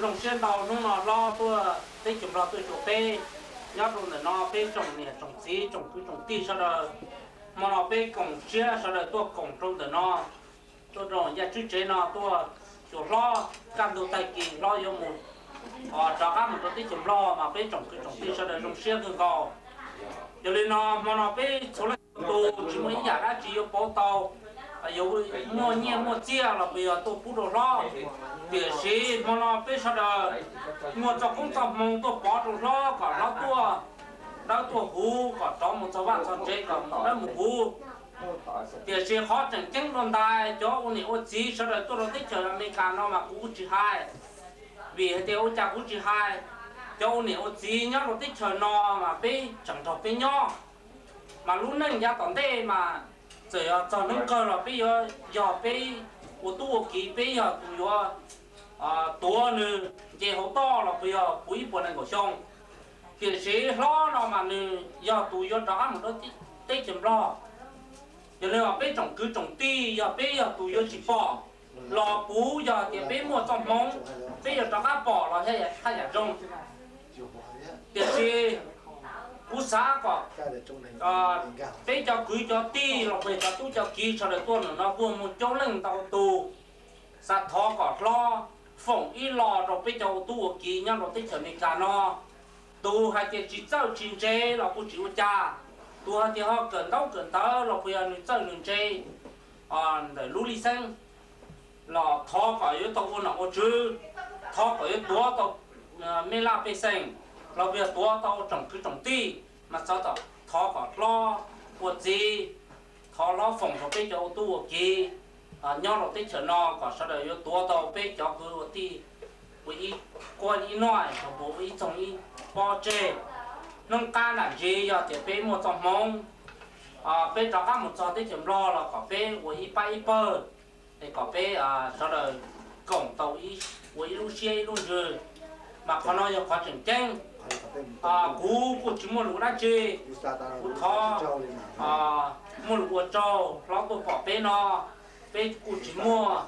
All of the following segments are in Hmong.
Zoo siab ntau hnub no hlob tuaj teb chaws Nplog tuaj xyuas peb nyob rau ntawm no, peb tsoom niam tsoom txiv tsoom kwv tsoom tij sawv daws. Hmo no peb koom siab sawv daws tuaj koom rau ntawm no, tuaj rau Yaj Tswb tsev no tuaj xyuas hlob. Kaj ntug tag kis hlob yuav mus, rov qab mus rau teb chaws Nplog mas peb tsoom kwv tsoom tij sawv daws zoo siab kawg nkaus. Yog li no hmo no peb txhua leej txhua tus tsis muaj ib yam dab tsi yuav pauv tau, yuav muaj nyiaj muaj txiaj los puas yog tuaj pub rau hlob. Tiam sis hmo no peb sawv daws muaj txoj koob txoj hmoo tuaj pov rau hlob kom hlob tuaj dawb tuaj huv, kom rov mus txog vaj txog tsev kom mus dawb mus huv. Tiam sis qhov tseem ceeb dua ntais cov ua niam ua txiv sawv daws tuaj rau teb chaws Amelikas no mas kuv kuj tsis hais, vim hais tias ua cas kuv tsis hais. Cov ua niam ua txiv nyob rau teb chaws no mas peb tseem nrog peb nyob, mas lub neej yav tom ntej mas txawm yog txog hnub kawg los peb yuav yog peb ua tub ua kiv, peb yog tus yuav tuav nws nce hauv toj los puas yog puv ib puas nees nkaum xyoo. Tiam sis hlob no mas nws yog tus yuav rov qab mus rau teb chaws Nplog. Yog li mas peb tsoom kwv tsoom tij yog peb yog tus yuav tsis pom los puv, yog tias peb muaj txoj hmoov peb yuav rov qab pom los haj yam zoo. Tiam sis kuv xav kom peb cov kwv cov tij los puas yog cov tub cov kiv sawv daws tuaj ntawm no kuj muaj coob leej ntau tus xav thov kom hlob foom ib lo rau peb cov ua tub ua kiv nyob rau teb chaws Amelikas no. Tus hais tias tsis txawj tsis ntse los kuj tsis ua cas, tus hais tias ho kawm ntaub kawm ntawv los puas yog nws txawj nws ntse ntawm lub license los thov kom yuav tau ua nom ua tswv, thov kom yuav tuav tau mej laj pej xeem los puas yog tuav tau tsoom kwv tsoom tij, mas xav thov kom hlob ua txiv, thov hlob foom rau peb cov ua tub ua kiv nyob rau teb chaws no kom sawv daws yuav tuav tau peb cov kwv ua tij ua ib kuab ib noj, ua ib txoog ib pob tseg. Hnub qab nram ntsis yog tias peb muaj txoj hmoov, peb rov qab mus txog teb chaws Nplog los kom peb ua ib pab ib pawg, es kom peb sawv daws koom tau ua ib lub siab ib lub ntsws. Mas qhov no yog qhov tseem ceeb. Kuv kuj tsis muaj lus dab tsi, kuv thov muaj lus ua tsaug hlob tuaj pom peb no. Peb kuj tsis muaj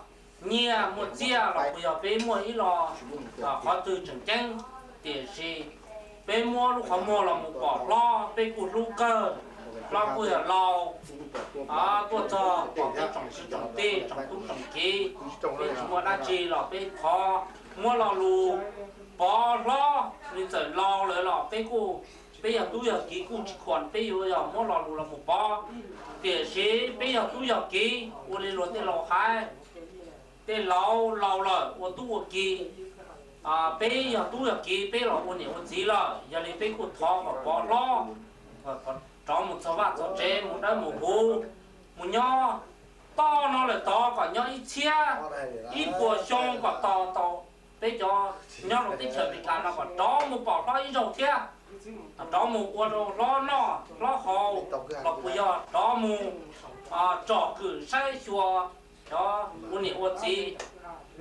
nyiaj muaj txiaj los puas yog peb muaj ib lo qhov twg tseem ceeb, tiam sis peb muab lub qhov muag los mus pom hlob peb kuj hlub kawg. Hlob kuj yog laus tuaj txog pom peb tsoom kwv tsoom tij tsoom tub tsoom kiv, peb tsis muaj dab tsi los peb thov muab lo lus pov hlob. Nws txawm laus lawm los peb kuj, peb yog tub yog kiv kuj tsis khuam peb yuav yog muab lo lus los mus pov. Tiam sis peb yog tub yog kiv ua li luag tej laus hais, tej laus laus lawm ua tub ua kiv, peb yog tub yog kiv peb los ua niam ua txiv lawm, yog li peb kuj thov kom pov hlob rov mus txog vaj txog tsev mus dawb mus huv, mus nyob toj no lawm tod kom nyob ib txhiab ib puas xyoo kom tos tau peb cov nyob rau teb chaws Amelikas no kom rov mus pom hlob ib zaug thiab, rov mus ua rau hlob noj hlob haus los puas yog rov mus tsom kwm saib xyuas cov ua niam ua txiv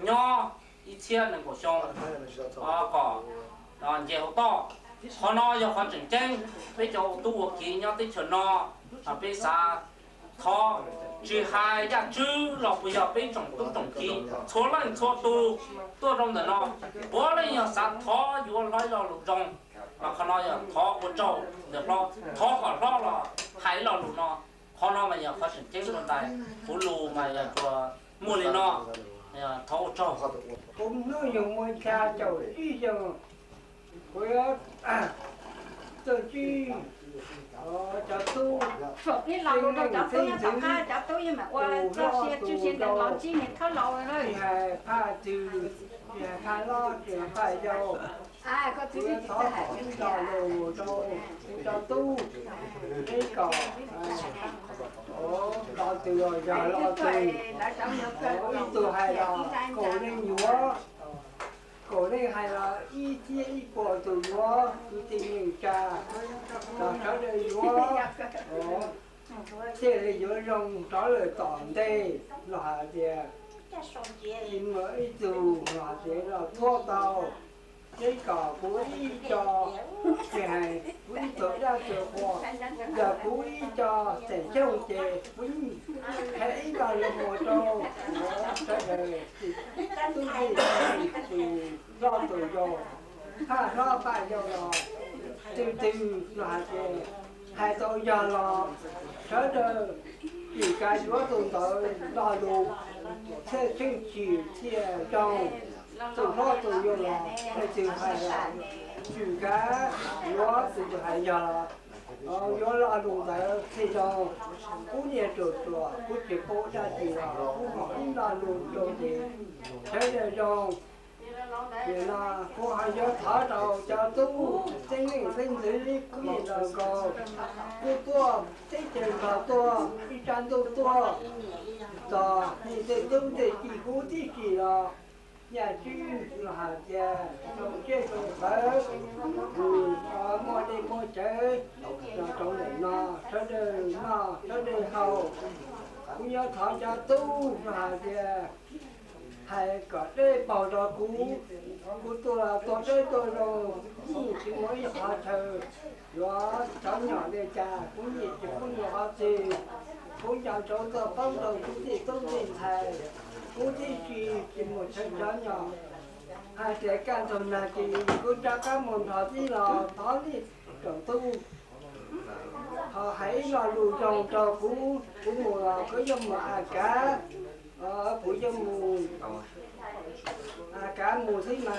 nyob ib txhiab nees nkaum xyoo kom nce hauv toj. Qhov no yog qhov tseem ceeb, peb cov ua tub ua kiv nyob teb chaws no peb xav thov, tsis hais Yaj Tswb los puas yog peb tsoom tub tsoom kiv txhua leej txhua tus tuaj rau ntawm no, puav leej yog xav thov yuav hlob ib lo lus zoo. Mas qhov no yog thov ua tsaug ntawm hlob, thov kom hlob los hais ib lo lus no. Qhov no mas yog qhov tseem ceeb dua ntais, kuv lus mas yog tsuas muaj li no, thov ua tsaug. Kuv hnub nyoog muaj xya caum tsib xyoo, kuv yuav txog tsib, cov tub, cov tub yeej mam ua txoj sia txoj sia ntawm los ntsib niag thab laus lawm, tsis hais phaj tswv, tsis hais phaj hlob, tsis hais phaj yau. Kuv yuav thov kom ib lo lus rau kuv cov tub, peb kom lo twg los yog lo twg, ib tug hais los kaum leej yuav, kaum leej hais los ib txhiab ib puas tus yuav, kwv tij neej tsa los sawv daws yuav, thiaj li yuav zoo rov lawm tom ntej. Los hais tias muaj ib tug los hais tias los thuab tau, peb kom kuv ib co, tsis hais kuv ib tug dab tug qhua, yog kuv ib co xeem xyooj ces kuv yeej hais ib lo lus mus rau sawv daws, tub tij tus Hlob tus yau, hlob paj yau los, twg twg los hais tias hais tau yog los sawv daws tsis kav yuav tus ntawd lo lus, thiaj tseeb tsis thiaj zoo. Tus hlob tus yau los leej twg hais los tsis kav yuav tus hais yog los yuav lo lus ntawd thiaj zoo. Kuv niag ruam ruam kuv tsis paub dab tsi los kuv ho ib lo lus zoo ces sawv daws zoo. Nim no kuv ho yuav thov rau cov tub txeeb leej txeeb ntxwv kuv niam laus nkaus, kuv tuaj teb chaws Nplog tuaj ib tsab ntuj tuaj txog niam tej tub tej ki kuv tib si los yam tswj los hais tias zoo siab zoo sawv, muaj dej muaj cawv los rau ntawm no sawv daws noj sawv daws haus. Kuv yuav thov cov tub los hais tias hais kom deb paug rau kuv, kuv tuaj tuaj deb tuaj zoo, yeej tsis muaj ib qhov chaw yuav cov nyom li cas, kuv yeej tsis pub nyuam qhov twg. Kuv nco ntsoov tuaj poob rau kuv tej tub tej ntxhais, kuv tib si tsis muaj chaw cov nyom. Hais tias kaj ntug nag kis kuv rov qab mus nrog tib los thov nej tsoom tub ho hais ib lo lus zoo rau kuv, kuv mus los kuv yuav mus a kav, kuv yuav mus a kav mus xwb mas,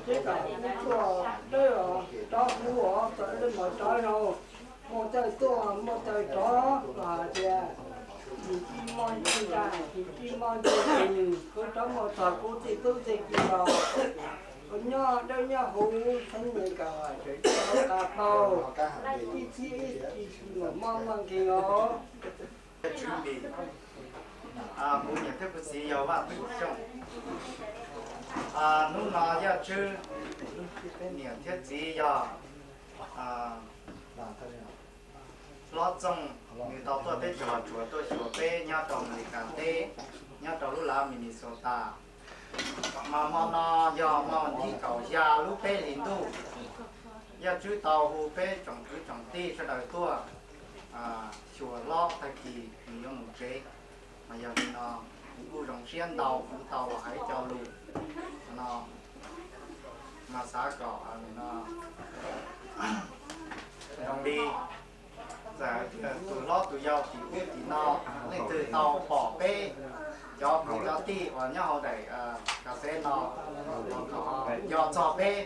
tsis kam ib tuaj dawb os, rov kuv os, txawm lub mos rov zoo, muaj tawj tuaj muaj tawj rov los hais tias tsis tsis muaj ncej nra, tsis tsis muaj ncej nqis, kuv rov mus txog kuv tej tub tej ki los kuv nyob dawb nyob huv, xeeb Amelikas tseem tsis tau tas paug, ib txhiab ib txhis tsis muaj mob muaj nkeeg os. Kuv niam thiab kuv txiv yog Vaj Twm Xyooj. Hnub no Yaj Tswb niam thiab txiv yog Hlob Txooj, nws tau tuaj teb chaws Los Tsuas tuaj xyuas peb nyob rau Amelikas teb, nyob rau lub lav Minnesota. Mas hmo no yog hmo vas thib kaum xya lub peb hlis ntuj. Yaj Tswb tau hu peb tsoom kwv tsoom tij sawv daws tuaj xyuas hlob tag kis nws yuav mus tsev. Mas yog li no kuv kuj zoo siab ntau kuv tau los hais cov lus no, mas xav kom no zoo li txawm hais tias tus hlob tus yau tim ub tim no leej twg tau pom peb cov kwv cov tij uas nyob hauv daim kas xev no, nco txog peb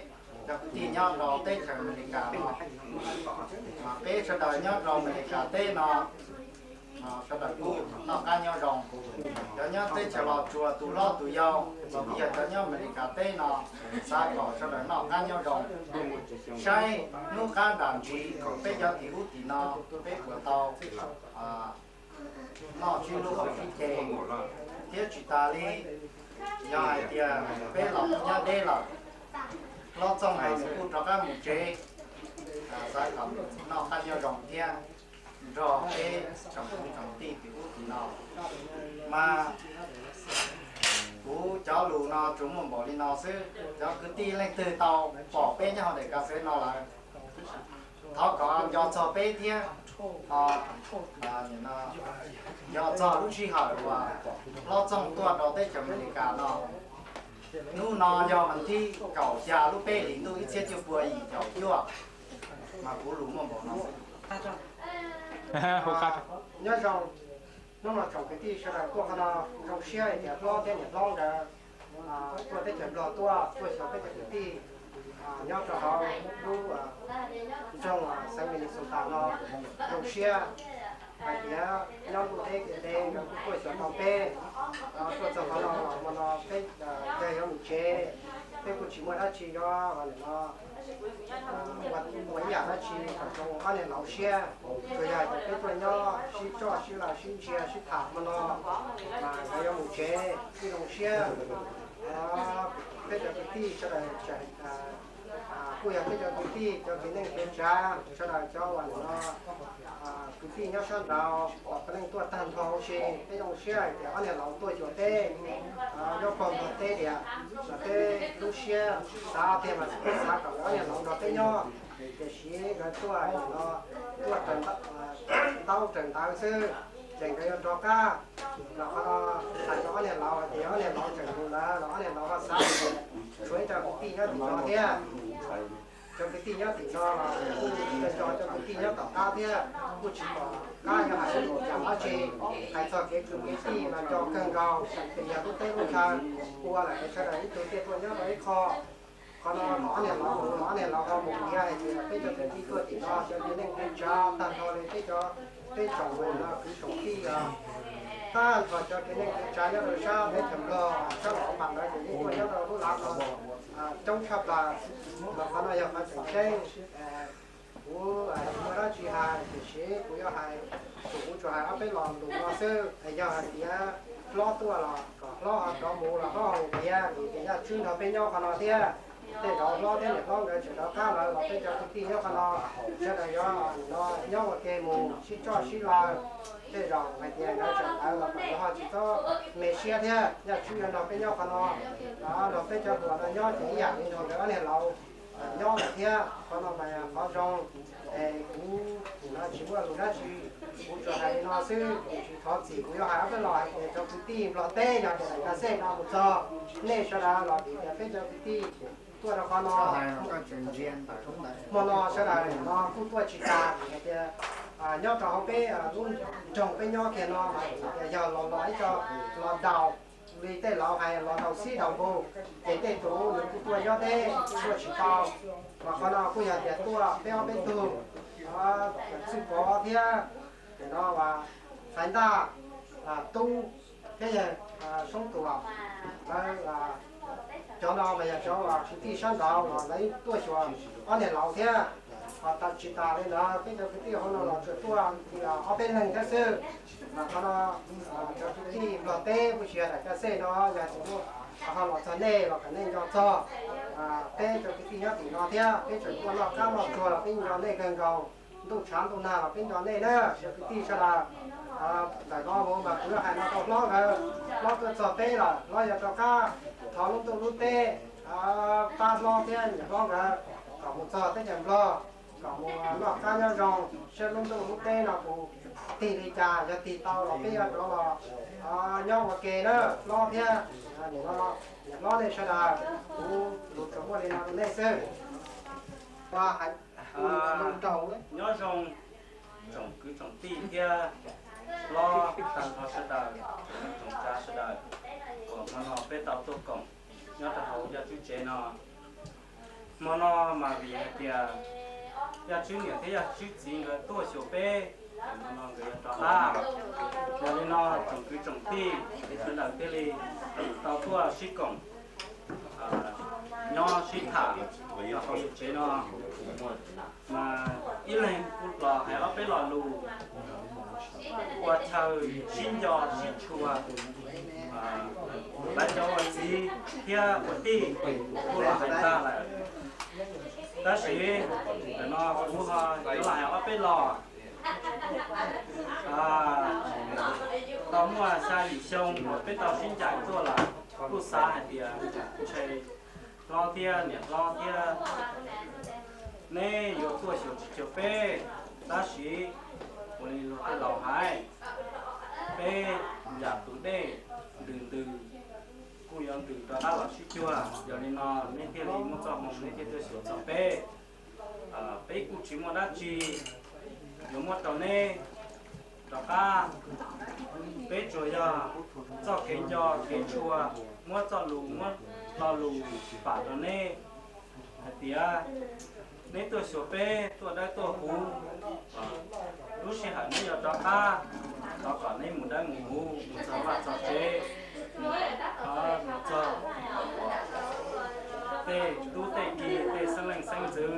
cov kwv tij nyob rau teb chaws Amelikas no, mas peb sawv daws nyob rau Amelikas teb no sawv daws kuj noj qab nyob zoo. Cov nyob teb chaws Los Tsuas tus hlob tus yau los yog cov nyob Amelikas teb no, xav kom sawv daws noj qab nyob zoo. Saib hnub qab nram ntsis peb cov tim ub tim no peb puas tau noj sib hlub sib ce, thiab tsis tas li, yog hais tias peb los nyob deb lawm, Hlob Txooj los nws kuj rov qab mus tsev, xav kom noj qab nyob zoo thiab nrog peb tsoom kwv tsoom tij tim ub tim no. Mas kuv cov lus no tsuas muaj npaum li no xwb. Cov kwv tij leej twg tau pom peb nyob hauv daim kas xev no lawm, thov kom nco txog peb thiab, nco txog lub sij hawm uas Hlob Txooj tuaj rau teb chaws Amelikas no. Hnub no yog vas thib kaum xya lub peb hlis ntuj ib txhiab cuaj pua yim caum cuaj. Mas kuv lus muaj npaum no. Nyob zoo, hnub no tsoom kwv tij sawv daws tuaj qhov no zoo siab hais tias hlob thiab niam hlob nkawd tuaj teb chaws Nplog tuaj, tuaj xyuas peb cov kwv tij nyob rau hauv lub nroog xeev Minnesota no. Zoo siab hais tias nyob ntuj teb kev teb nkawd kuj tuaj xyuas tau peb. Tuaj txog qhov no, hmo no peb yog yuav mus tsev, peb kuj tsis muaj dab tsi yuav ua ib yam dab tsi kom zoo ob niag laus siab. Tsuas yog hais tias peb tuaj nyob sib tso sib laj sib ntsia sib tham hmo no, mas nkawd yuav mus tsev kuj zoo siab. Peb cov kwv tij sawv daws tseem kuj yog peb cov kwv tij cov kwv neej kwv tsav sawv daws cov uas nim no kwv tij nyob sab nraud uas puav leej tuaj tag nrho huv si, peb zoo siab hais tias ob niag laus tuaj xyuas peb, nyob puag nrog teb tias, mas peb lub siab xav tiag mas peb xav kom ob niag laus nrog peb nyob, tiam sis nkawd tuaj nim no tuaj raws ntaub raws ntawv xwb, ces nkawd yuav rov qab. Los qhov no hais rau ob niag laus hais tias ob niag laus tseem mus lawm los ob niag laus ho xav tias tshuav ib Cov kwv tij nyob tim no thiab, cov kwv tij nyob tim no los kuj nco cov kwv tij nyob tom qab thiab, kuj tsis pom qab yog hais li cas dab tsi. Hais txog kev kwv kev tij mas nco kawg nkaus, ces yog lub teb lub chaw ua lawm es sawv daws ib tug thiaj tuaj nyob rau ib qho. Qhov no ob niag laus, ob niag laus ho mus tiav hais tias peb cov kwv tij tuaj tim no cov kwv neej kwv tsav tag nrho li peb cov, peb tsoom no kwv tsoom tij os, tag nrho cov kwv neej kwv tsav nyob rau sab teb chaws Nplog, sab Los Pam ntawd ces yeej tuaj nyob rau lub lav no coob tshaj plaws. Mas qhov no yog qhov tseem ceeb. Kuv tsis muaj dab tsi hais, tiam sis kuv yuav hais, kuv tsuas hais ob peb lo lus no xwb. Yog hais tias hlob tuaj los kom hlob ho rov mus los hlob ho mus tiav, vim tias Yaj Tswb nrog peb nyob qhov no thiab. Tej zaum hlob thiab niam hlob nkawd tseem rov qab lawm los peb cov kwv tij nyob qhov no sawv daws yuav no nyob ua ke mus sib txhawb sib law. Tej zaum hais tias nkawd tseem lawm los kom nkawd ho tsis txhob me siab thiab, Yaj Tswb yuav nrog peb nyob qhov no, nrog peb cov hluas no nyob ces ib yam li nrog nkawd ob niag laus nyob lawm thiab. Qhov no mas qhov zoo, es kuv tsis muaj lus dab tsi, kuv tsuas hais li no xwb, kuv tsis thov txim. Kuv yuav hais ob peb lo hais tias cov kwv tij Nplog teb yog tias daim ka xej no mus txog nej sawv daws los vim tias peb cov kwv tij tuaj rau qhov no, hmo no sawv daws no kuj tuaj tsis tas, vim tias nyob rau hauv peb lub nroog peb nyob kiag no mas tias yog los los ib co los daus, li tej laus hais los daus xib daus npus, ces tej tus nws kuj tuaj nyob deb tuaj tsis tau. Mas qhov no kuj yog tias tuaj peb ob peb tug, Txwj Pov thiab, nim no Faiv Ntaj, Tub thiab yawg Soob Tuam, lawv cov no mas yog cov kwv tij sab nraud los lawv tuaj xyuas ob niag laus thiab. Ho tsis tas li ntawd peb cov kwv tij hauv no los tsuas tuaj li ob peb leeg thiab xwb. Mas qhov no cov kwv tij Nplog teb kuj tsis yog daim ka xej no, yog tias muaj ho los txog nej los kom nej nco txog peb cov kwv tij nyob tim no thiab. Peb tseem tuaj noj qab noj tsuag los peb nco nej kawg nkaus, ntuj tshav ntuj nag los peb nco nej na cov kwv tij sawv daws. Ntawm no mus mas kuv yuav hais no rau hlob nkawd, hlob tuaj txog peb lawm, hlob yuav rov qab thov lub ntuj lub teb pab hlob thiab niam hlob nkawd kom mus txog teb chaws Nplog, kom mus noj qab nyob zoo, saib lub ntuj lub teb no puas tig li cas, yog tig tau los peb yuav rov los nyob ua ke na hlob thiab niam hlob nej sawv daws. Kuv lus tsuas muaj li no rau nej xwb. Nyob zoo tsoom kwv tsoom tij thiab hlob tag nrho sawv daws, tsoom tsav sawv daws uas hmo no peb tau tuaj koom nyob rau hauv Yaj Tswb tsev no. Hmo no mas vim hais tias Yaj Tswb niam thiab Yaj Tswb txiv nkawd tuaj xyuas peb, hmo no nkawd yuav rov qab. Yog li no tsoom kwv tsoom tij sawv daws thiaj li tau tuaj sib koom nyob sib tham rau hauv yus tsev no. Mas ib leeg kuj los hais ob peb lo lus ua chaw sib nco sib tshua. Lawv cov ua txiv thiab ua tij kuj los hais tag lawm, tab sis ntawm no kuv ho yuav los hais ob peb lo. Tau muaj xya yim xyoo uas peb tau sib ncaim tuaj lawm, kuj xav hais tias ntshe hlob thiab niam hlob thiab neb yuav tuaj xyuas tsis cuag peb, tab sis ua li luag tej laus hais, peb yam tus dej ntws ntws kuj yuav ntws rov qab los sib cuag. Yog li no neb thiaj li muaj txoj hmoo neb thiaj tuaj xyuas txog peb. Peb kuj tsis muaj dab tsi yuav muab rau neb rov qab. Peb tsuas yog txoj kev nco kev tshua, muab txoj lus muab lo lus pam rau neb hais tias neb tuaj xyuas peb tuaj dawb tuaj huv, lub sij hawm neb yuav rov qab, thov kom neb mus dawb mus huv, mus txog vaj txog tsev, mus txog tej tub tej ki tej xeeb leej xeeb ntxwv,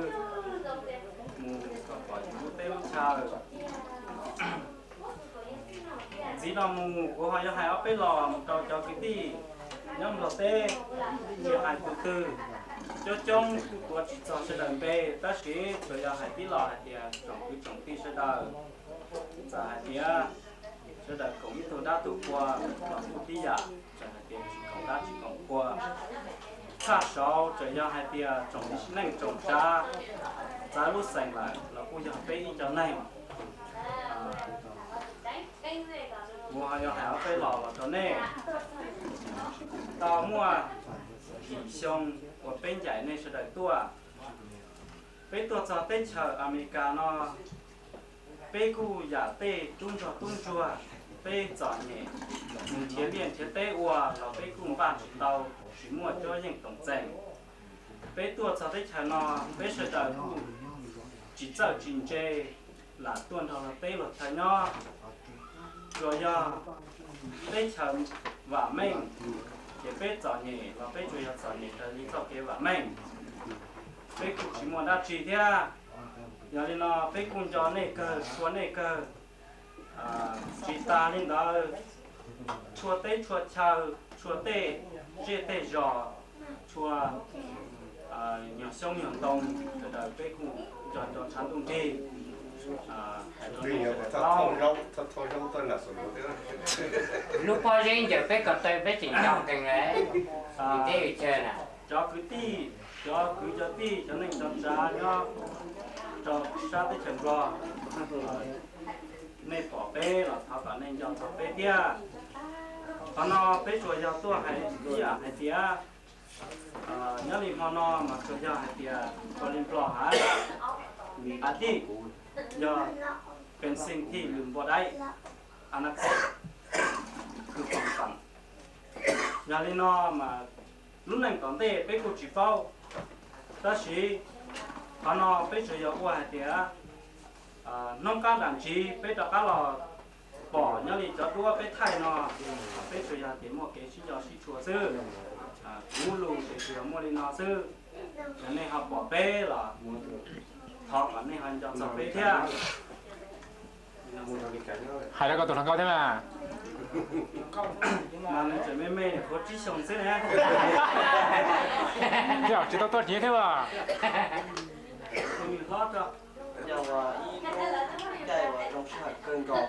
mus kom pom yus lub teb lub chaw. Ntxiv no mus kuv ho yuav hais ob peb lo mus rau cov kwv tij nyob Nplog teb, tsis hais tus twg, coob coob kuj tuav tsis txog sawv daws npe, tab sis tsuas yog hais tib lo hais tias tsoom kwv tsoom tij sawv daws, txawm hais tias sawv daws koom ib tug dab tug qhua los kuj tib yam, txawm hais tias tsis koom dab tsis koom qhua. Tshaj saud txawm yog hais tias tsoom neej tsoom tsav txawv lub xeem lawm los kuj yog peb ib co neeg. Kuv ho yuav hais ob peb lo los rau nej. Tau muaj Yim xyoo uas peb ncaim nej sawv daws tuaj, peb tuaj txog teb chaws Amelikas no, peb kuj yam tej tub ntsuag tub ntsuag, peb txom nyem, nrhiav liaj nrhiav teb ua los peb kuj npaj tsis tau, tsis muaj cuab yeej toom txeem. Peb tuaj txog teb chaws no, peb sawv daws kuj tsis txawj tsis ntse lam tuaj nrog luag teb luag chaw nyob. Tsuas yog teb chaws vam meej, ces peb txom nyem los peb tsuas yog txom nyem raws li txoj kev vam meej, peb kuj tsis muaj dab tsi thiab. Yog li no peb kuj nco nej kawg, tshua nej kawg. Tsis tas li ntawd, tshua teb tshua chaw, tshua tej zej tej zos, tshua nyuag xyoob nyuag ntoo, sawv daws peb kuj nco nco tshav ntuj nrig. Hais rau nej sawv daws paub, lub pob zeb ncaws peb ko taw peb tseem nco nkees lawm, teb chaws na. Cov kwv tij, cov kwv cov tij, cov neej cov tsav nyob rau sab teb chaws Nplog, nej pom peb los thov kom nej nco txog peb thiab. Qhov no peb tsuas yog tuaj hais ib yam hais tias, nyob li hmo no mas tsuas yog hais tias ua li Nplog hais, a tij, yog pees xees thij lwm npua daib, a na khov, kwv foom feem. Yog li no mas lub neej tom ntej peb kuj tsis paub, tab sis qhov no peb tsuas yog ua hais tias hnub qab nram ntsis peb rov qab los pom nyob li cov duab peb thaij no, peb tsuas yog tias muaj kev sib nco sib tshua xwb. Kuv lus ces tsuas yog muaj li no xwb. Yog nej ho pom peb los thov kom nej ho nco txog peb thiab. Hais rau koj tus hluas nkauj thiab mas. Mas nws tseem me me, nyuam qhuav tsib xyoos xwb na. Thiab tsis tau tuaj hniav thiab as. Yog ua ib lub caij uas zoo sij hawm kawg nkaus,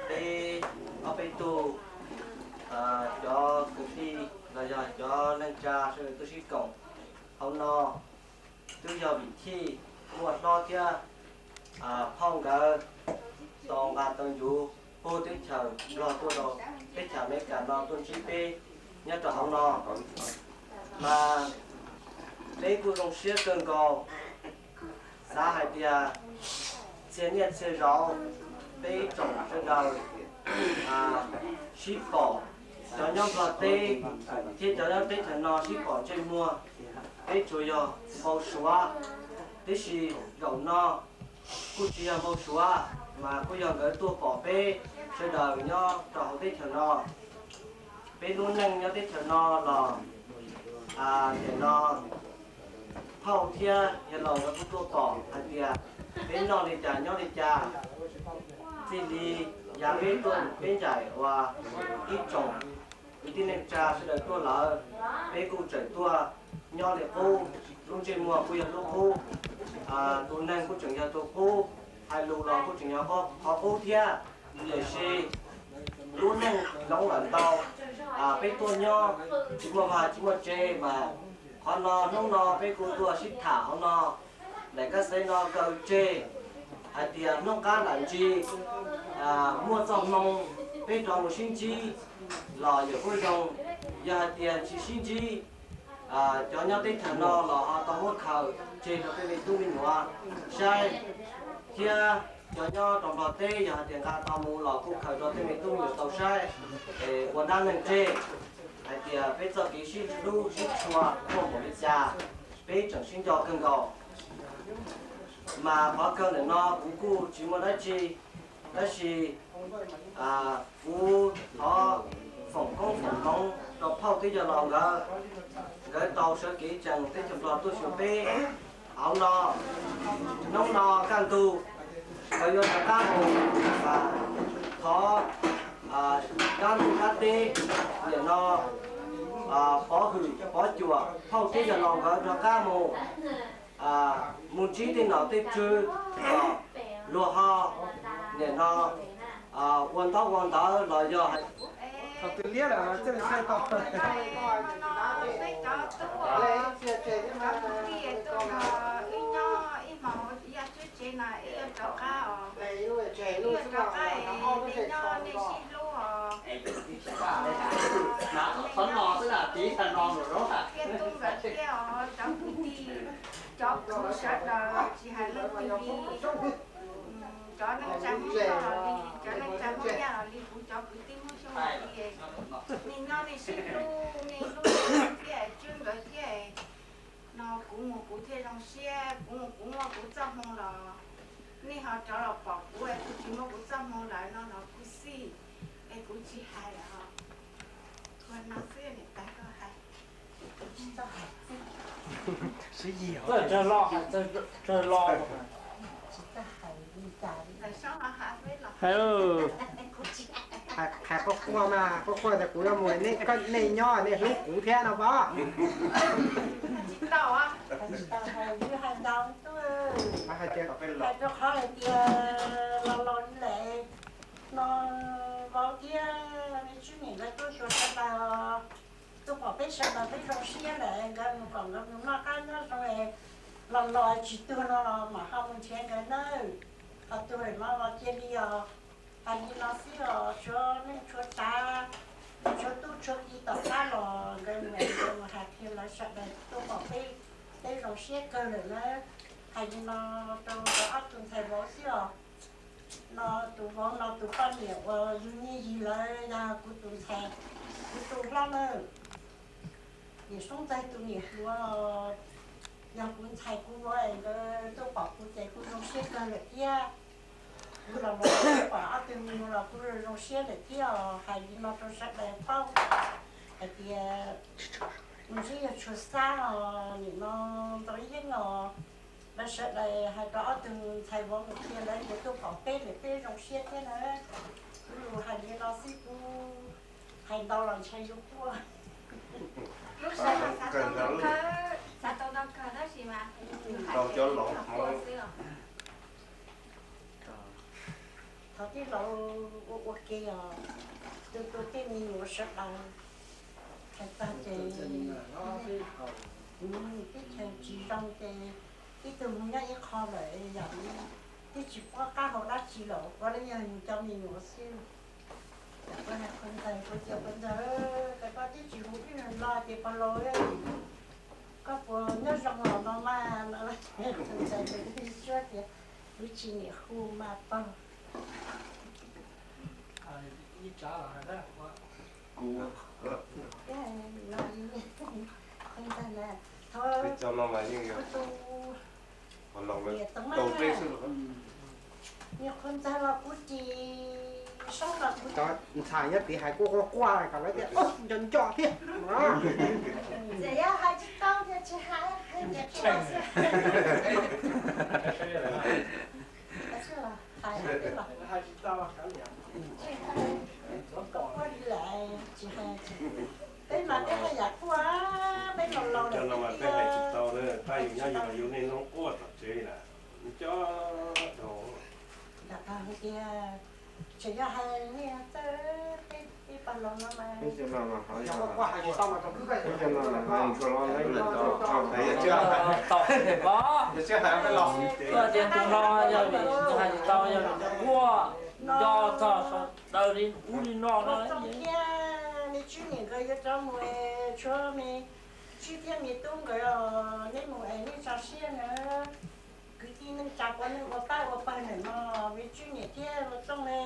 peb ob peb tug, cov kwv tij los yog cov neej tsa sawv daws tuaj sib koom hauv no, twb yog vim thij muaj hlob thiab phauj nkawd tau nqa tau ncuv puag teb chaws Nplog tuaj rau teb chaws Amelikas no tuaj ntsib peb nyob rau hauv no. Mas peb kuj zoo siab kawg nkaus, xav hais tias txhia niaj txhia zaus peb ib tsoom sawv daws sib pom, cov nyob Nplog teb thiab cov nyob teb chaws no sib pom ntsej muag, peb tsuas yog npau suav. Tiam sis zaum no kuj tsis yog npau suav, mas kuj yog nkawd tuaj pom peb sawv daws nyob rau hauv teb chaws no. Peb lub neej nyob teb chaws no los nim no phauj thiab yawg laus nkawd kuj tuaj pom hais tias peb noj li cas nyob li cas. Txij li yav peb tuaj peb ncaim uas ib tsoom kwv tij neej tsa sawv daws tuaj lawm, peb kuj tseem tuaj nyob li qub, lub ntsej muag kuj yog lub qub, tus neeg kuj tseem yog tus qub, hais lus los kuj tseem yog qhov qub thiab. Tiam sis lub neej hloov lawm ntau, peb tuaj nyob tsis muaj vaj tsis muaj tsev mas, qhov no hnub no peb kuj tuaj sib tham hauv no, daim kab xev no kaw tseg hais tias hnub qab nram ntsis muaj txoj hmoo peb rov mus sib ntsib los yuav kuj zoo. Yog hais tias tsis sib ntsib, cov nyob teb chaws no los ho tau muab khaws tseg rau peb me tub me nyuam saib, thiab cov nyob rau Nplog teb yog hais tias nqa tau mus los kuj khaws rau tej me tub me nyuam tau saib, es ua dab neeg tseg hais tias peb txoj kev sib hlub sib tshua muaj npaum li cas, peb tseem sib nco kawg nkaus. Mas qhov kawg ntawm no kuv kuj tsis muaj dab tsi, tab sis kuv thov foom koob foom hmoov rau phauj thiab yawg laus nkawd, nkawd tau sawv kev tsees teb chaws Nplog tuaj xyuas peb hauv no. Hnub no kaj ntug nkawd yuav rov qab mus, thov kab ntug kab teb nim no pov hwm pov cuam phauj thiab yawg laus nkawd rov qab mus, mus ntsib tej nom tej tswv kom luag ho nim no ua ntaub ua ntawv los yog hais. Thaum twg liab lawm thiaj li txhawj tau. Peb cov tub, cov tub ib tug no wb nyob ib hmos ua yaj tswb tsev no, wb yuav rov qab os, wb yuav rov qab es nej nyob nej sib hlub os. Qhov no xwb na, tiv tag no lawm thiab tub nkawd thiab os, cov kwv tij, cov kwv sawv daws tsis hais leej twg li, cov neej tsa Hmoob Thoj los li, cov neej tsa Hmoob Yaj los li, kuv cov kwv tij Hmoob Xyooj los li, nim no nej sib hlub, nej hlub thiab tswj nkawd thiab. No kuv mus kuv thiaj zoo siab, kuv mus kuv muaj kuv txoj hmoo los nej ho rov los pom kuv es kuv tsis muaj kuv txoj hmoo lawm no los kuv xij, es kuv tsis hais lawm os. Ua no xwb niam tais koj hais. Txawj lo, txawj lo. Hais quaj quaj mas quaj quaj tias kuv yuav mus, nej nyob nej hlub kuv thiab no pom. Hais rau qhov hais tias los los lawm no, vauv thiab me tswb niam nkawd tuaj xyuas sawv daws, tuaj pom peb sawv daws peb zoo siab lawm, nkawd mus kom nkawd mus noj qab nyob zoo, los los tsis tuag no los mam ho mus nrhiav nkawd nawb. Ho tuag lawm no los cia li os. Hais li no xwb os, tshuav neej tshuav tsav, tshuav tub tshuav ki tom qab los nkawd mus, nkawd mus hais qhia lawv sawv daws tuaj pom peb, peb zoo siab kawg lawm nawb. Hais li no rau ob tug ntxhais vauv xwb os. No tus vauv no tus poj niam uas yug nyiaj yig lawm yog kuv tus ntxhais, kuv tus hlob nawb. Niam Soob Ntxawg tus niam hluas yog kuv ntxhais kuv vauv es nkawd tuaj pom kuv ces kuv zoo siab kawg lawm thiab. Kuv los los pom ob tug me nyuam los kuv zoo siab lawm thiab os. Hais li no rau sawv daws paub hais tias kuv ntsib yog tshua xab os, nim no ntau yeeb os. Lawv sawv daws hais rau ob tug ntxhais vauv mus qhia lawv yuav tuaj pom peb lawm peb zoo siab thiab na. Kuv lus hais li no xwb, kuv hais ntau los ntshai yuav quaj. Lub sij hawm xav tau ntau kawg, xav tau ntau kawg tab sis mas hais cov laus hmov xwb os. Thov tij laus ua ua ke os, tu tu tej me nyuam sawv daws. Hais txog ces teb chaws tsis zoo ces ib tug mus nyob ib qho lawm, yam li twb tsis paub qab hau dab tsi lawm, ua li yog yus cov me nyuam xwb. Kuv hais Qhua Ntxawg, kuv tias Qhua Ntxawg, koj twb tsis hu ib lo ces pog laus, koj puas nyob zoo los no mas no. Qhua Ntxawg tias kuv tsis niam hu mas pog. Ib tsav los hais na, kuv, Qhua Ntxawg na, thov kuv tus niam tau mas, niam Qhua Ntxawg los kuv tsis, Soob los kuv tsis. Ntxhais nyob tid hais quaj quaj quaj kom lawv tias nco nco thiab. Txawm yog hais tsis tau ces tsis hais, hais tias tsis los xwb. Hais xwb los hais, hais xwb los hais tsis tau. Koj quaj li lawm tsis hais. Peb mas peb haj yam quaj, peb laus laus lawm no mas peb hais tsis tau na, tab yus nyob yus yus niaj hnub quaj tom tsev na, cov dhau. Ntawm tag hais tias tseem yog hais nej txawj, peb pog laus no mas, tau hais tsis tau mas, tau hais tsis tau yog vim hais tsis tau, yog vim quaj, nco txog sawv daws li ub li no no. Txooj thiab me tswb niam nkawd yuav rov mus, tshuav me tswb thiab me tub nkawd, neb mus es nej tso siab na. Kwv tij neej tsa puav leej ua pab ua pawg ntawm no, me tswb niam thiab Txooj ne.